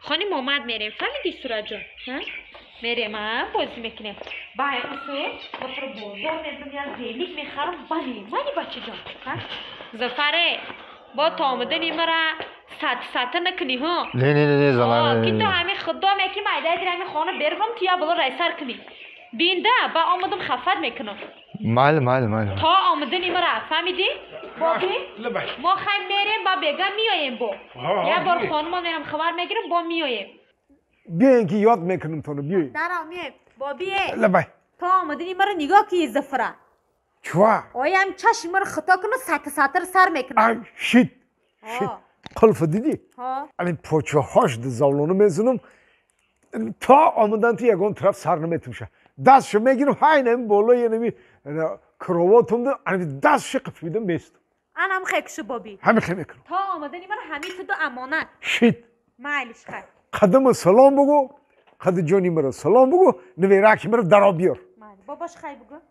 Хони момад мерем. Фаҳмидӣ Суратҷон? Мерем, бозӣ мекунем. Ба усул мо туро бозор мебарем, як велик мехарам. Бале, мани бачаҷон. Зафаре, бо то омадани мара сат сата накунӣ, ҳо? Не, не, не, зала. Ки ту ҳамин худо меки майдаи дир ҳамин хона бервам, ту я боло райсар кунӣ. Бинда, ба омадам хафат мекунам. Майли, майли, майли. То омадани мара, фаҳмидӣ? Боби? Мо хай мерем, ба бега меоем бо. Як бор хонума мерам хабар мегирам, бо меоем. Биёен ки ёд мекунам тоно, биёен. Дарав меоем. Бобие. Лабай. То омадани мара нигоҳ ки Зафара. Чва? Оям чашми мара хато куна, сата сатар сар мекунам. Ай, шит. Шит. Қулф дидӣ? Ҳо. Ани почаҳош завлону мезунам. То омадан ту ягон тараф сар наметумша. Дастшо мегирам, ҳай нами болои нами кровотумда, ани дастшо қифидам местум. Анам хекшу боби. Ҳами хе мекунам. То омадани мара ҳами ту ду амонат. Шит. Майлиш хай. Қадама салом бугу, қади ҷони мара салом бугу, нивераки мара даро биёр. Майли. Бобош хай бугу.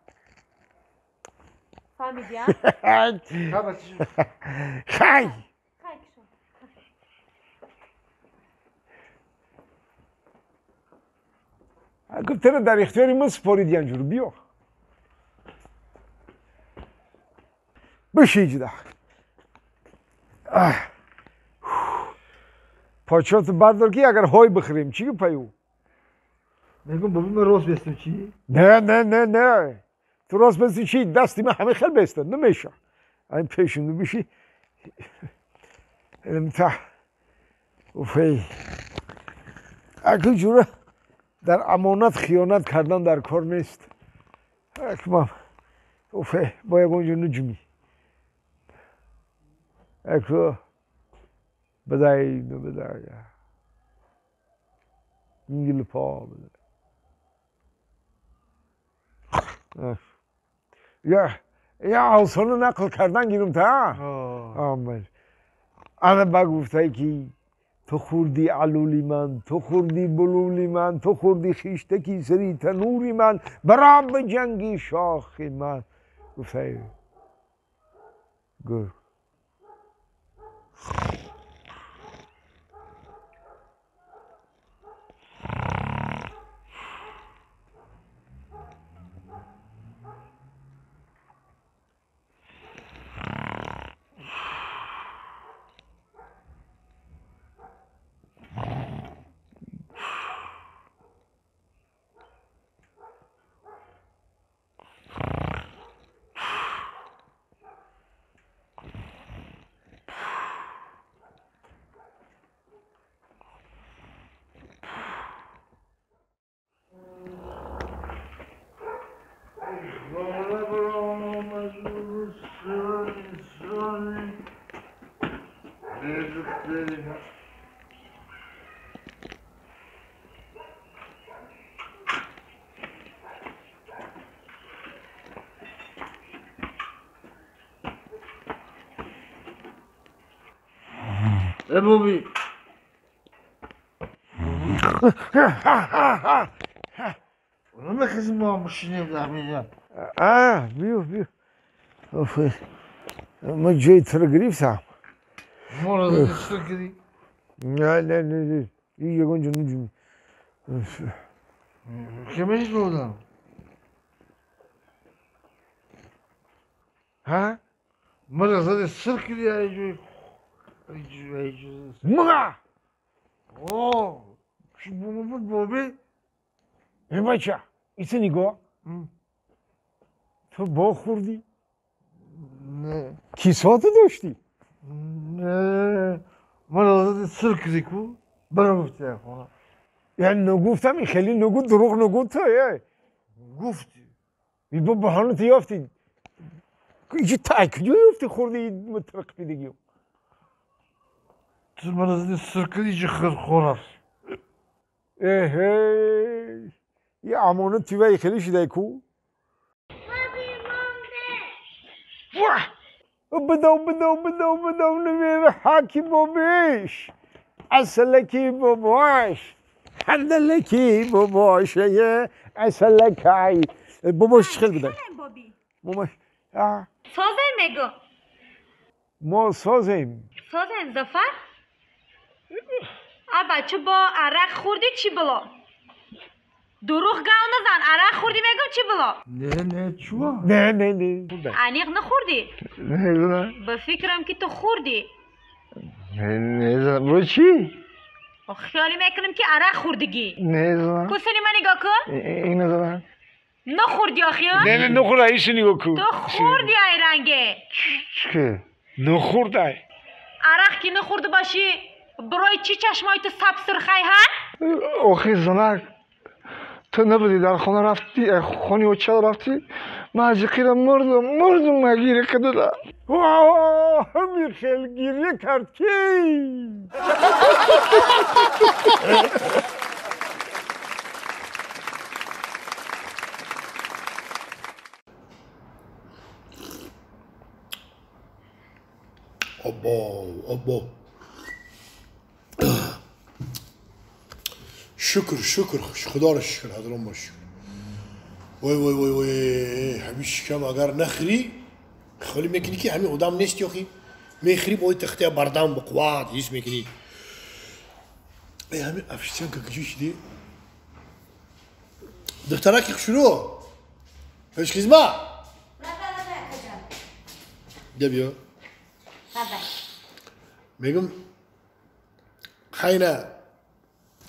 Фаҳмидӣ, а? Хай. Хай кишу. Гуфт тара дар ихтиёри ман супорид янҷур биё. Биши ҷида. Почоту бардор ки агар ҳой бихӯрем, чӣ гапаю? Мегум боби ман рост бестам чӣ? Не, не, не, не. Ту рост бести чӣ? Дасти ман ҳама хел беста, намеша. Айн пешунду биши. Та. Уфей. Аку ҷура дар амонат хиёнат кардан дар кор нест. Акмам. Уфе, бо ягон ҷо нуҷмӣ. Аку бадай, бадай. Ингил па бадай. Я, я осону нақл кардан гирум та? Омад. Ана ба гуфтай ки ту хӯрди алули ман, ту хӯрди булули ман, ту хӯрди хиштаки сари танури ман, баро ба ҷанги шохи ман. Гуфтай гург. Боби. Намехезем бо мошине дар. А, биё, биё. Ман ҷои туро гирифтам. Моро чӣ кардӣ? Не, не, не, не, ягон ҷо нуҷум. Ки мешудам? Ҳа? Маро зади сир кардӣ ай ҷои. Ма! О, чӣ буд боби? Э бача, иса нигоҳ. Ту бо хӯрдӣ? Не. Кисоту доштӣ? Не. Маро зади сир кардӣ ку? Бара гуфтӣ хона. Я нагуфтам, хеле нагу, дурӯғ нагу ту, э. Гуфтӣ. Бо баҳона ту ёфтӣ. Иҷи тай куҷо ёфтӣ хӯрдӣ мутараққидагиё? Ту маро зади сир кардӣ, иҷи хӯрав. Эҳе, я амонат тивай хеле шидай ку? Бидав, бидав, бидав, бидав, невера ҳаки бобиш. Асалаки бобош. Ҳандалеки бобошае, асалакай. Бобош чӣ хел бидай? Бобош. Созем мегу. Мо созем. Созем, Зафар? بچه با عرق خوردی چی بلا؟ دروغ گاو نزن، عرق خوردی میگم چی بلا؟ نه نه چوا؟ نه نه نه عمیق نخوردی؟ نه نه به فکرم که تو خوردی. نه نه برو چی؟ خیالی میکنم که عرق خوردگی. نه نه کسانی من نگاه کن؟ اینو زدن نخوردی آخی؟ نه نه نخورده، ایشو نگاه کن. تو خوردی ای رنگه. چی؟ نخورده. عرق که نخورده باشی برای چی چشمای تو سب سرخی ها؟ آخی زنک تو نبودی در خانه رفتی، خانه اوچه رفتی، من از قیرم مردم گیره کردم. همین خیلی گیره کرد کی؟ ابا ابا شکر شکر خدا رو شکر، هزاران بار شکر. وای وای وای وای همیشه کم اگر نخری خالی میکنی که همین آدم نیست یاخی میخری باید تخته بردم با قوت هیچ میکنی. ای همین افشتن که کجا شدی دخترک شروع هیچ خزمه بیا بیا میگم خیلی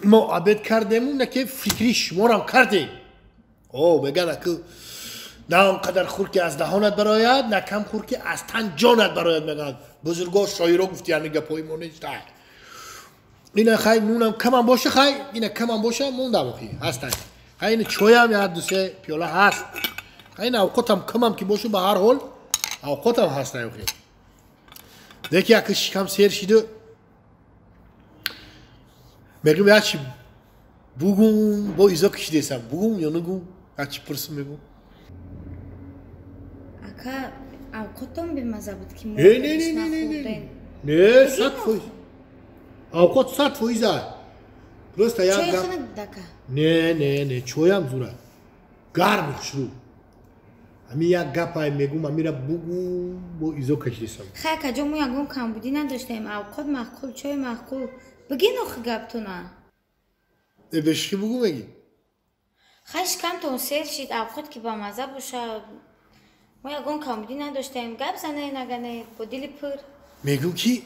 ما عبید کردیم نه که فکری شما را کردیم. او میگن که نه آنقدر خور که از دهانت براید نه کم خور که از تن جانت براید. میگن بزرگا شاعرا گفت یعنی گپای ما نیست. اینا خیلی نونم کمم باشه، خیلی اینا کمم باشه موندم آخی هستن. خیلی چایم یا دو سه پیاله هست. خیلی اوقاتم کمم که باشه به هر حال اوقاتم هست آخی. دیگه یک شکم سیر شده میگم یا چی بگم با ایزا کشیدسم بگم یا نگم یا چی پرسم میگم. اکا اوقاتم به مزه بود که ما نه نه نه نه نه نه 100% اوقات 100% просто я چای خنک دکا. نه نه نه چایم زوره گرم شروع امی یک گپای میگم امیرا بگو با ایزا کشیدسم. خیلی کجا مو یگم کمبودی نداشتیم، اوقات معقول چای معقول. بگین آخه گپتونه. بشکی بگو میگی؟ خیلی کم سیر شید اوقات که با مزه باشه ما یگم کمبودی نداشتیم. گپ زنه نگنه با دل پر. میگم که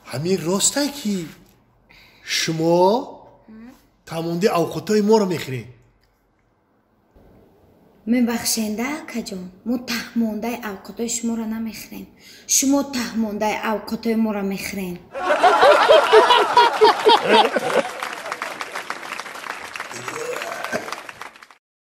همین راسته که شما تمونده اوقاتای ما رو میخرین. мебахшенда акаҷон, мо таҳмондаи авқотҳои шуморо намехӯрем, шумо таҳмондаи авқотҳои моро мехӯрем.